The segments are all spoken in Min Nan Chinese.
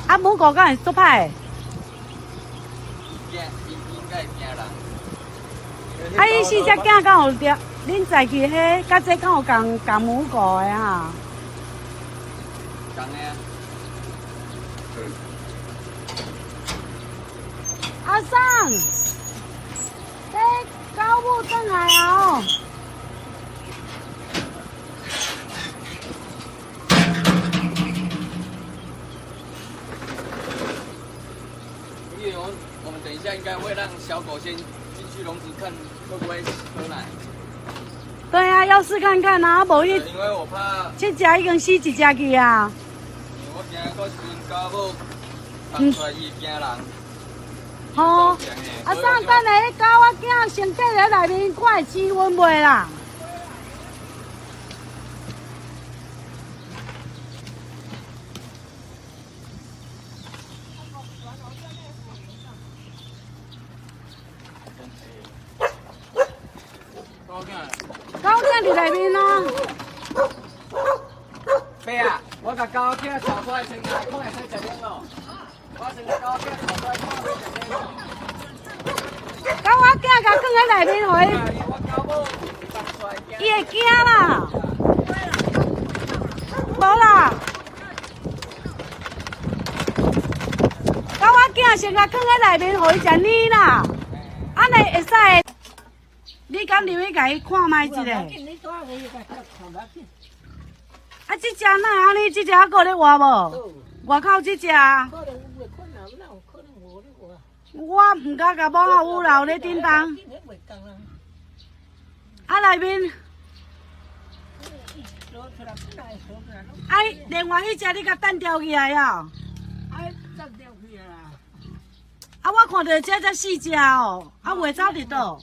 啊，母狗敢會足歹？驚，應該會驚人。啊，伊四隻囝敢有著？恁在去彼，佮這敢有仝仝母狗的哈？仝的啊。阿桑，這狗母轉來啊！因為我們等一下應該會讓小狗先進去籠子看會不會喝奶。對啊，要試看看啊，無伊。因為我怕。這隻已經死一隻去啊。我驚到時陣狗母放出來，伊會驚人。吼，阿桑，等下彼狗仔囝先踮咧內面，看會升溫袂啦？狗仔佇內面啊！爸啊，我共狗仔帶出來先，看會使食奶無？我先共狗仔帶出來，看會食奶無？狗仔囝共囥佇內面，予伊，伊會驚啦。無啦，狗仔囝先共囥佇內面，予伊食奶啦。按呢會使。你敢入去共伊看覓一下？啊，這隻哪會按呢？這隻猶閣咧活無？外口這隻。我毋敢共摸啊，有留咧叮當。啊，內面。哎，另外彼隻你共擲牢起來啊？啊，我看著這才四隻哦，啊，有的走佇佗？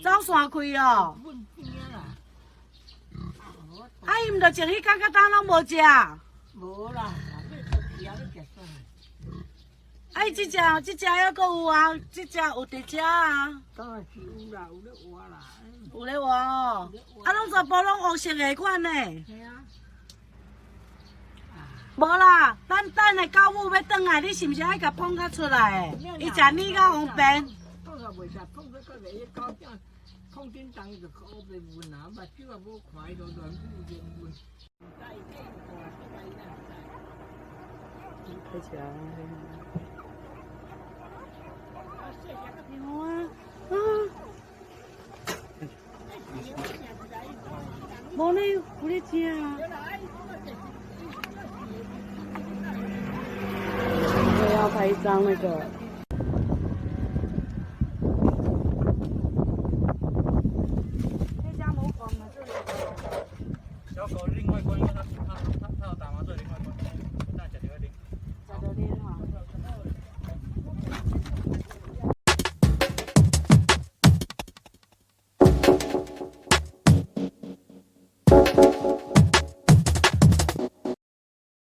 走散開哦。啊，伊毋著從彼工到今攏無食？無啦，啊，伊這隻，這隻猶閣有啊，這隻有佇遮啊。當然是有啦，有咧活啦。有咧活哦，啊，攏全部攏烏色的款呢。嘿啊。無啦，等等下狗母欲轉來，你是毋是愛共捧較出來？伊食奶較方便。捧也袂使，捧得到袂，狗仔捧叮當就烏白聞啊，目睭也無看，伊就亂舞亂聞。開起來。有啊，啊。無呢，有咧食啊。我要拍一張那個。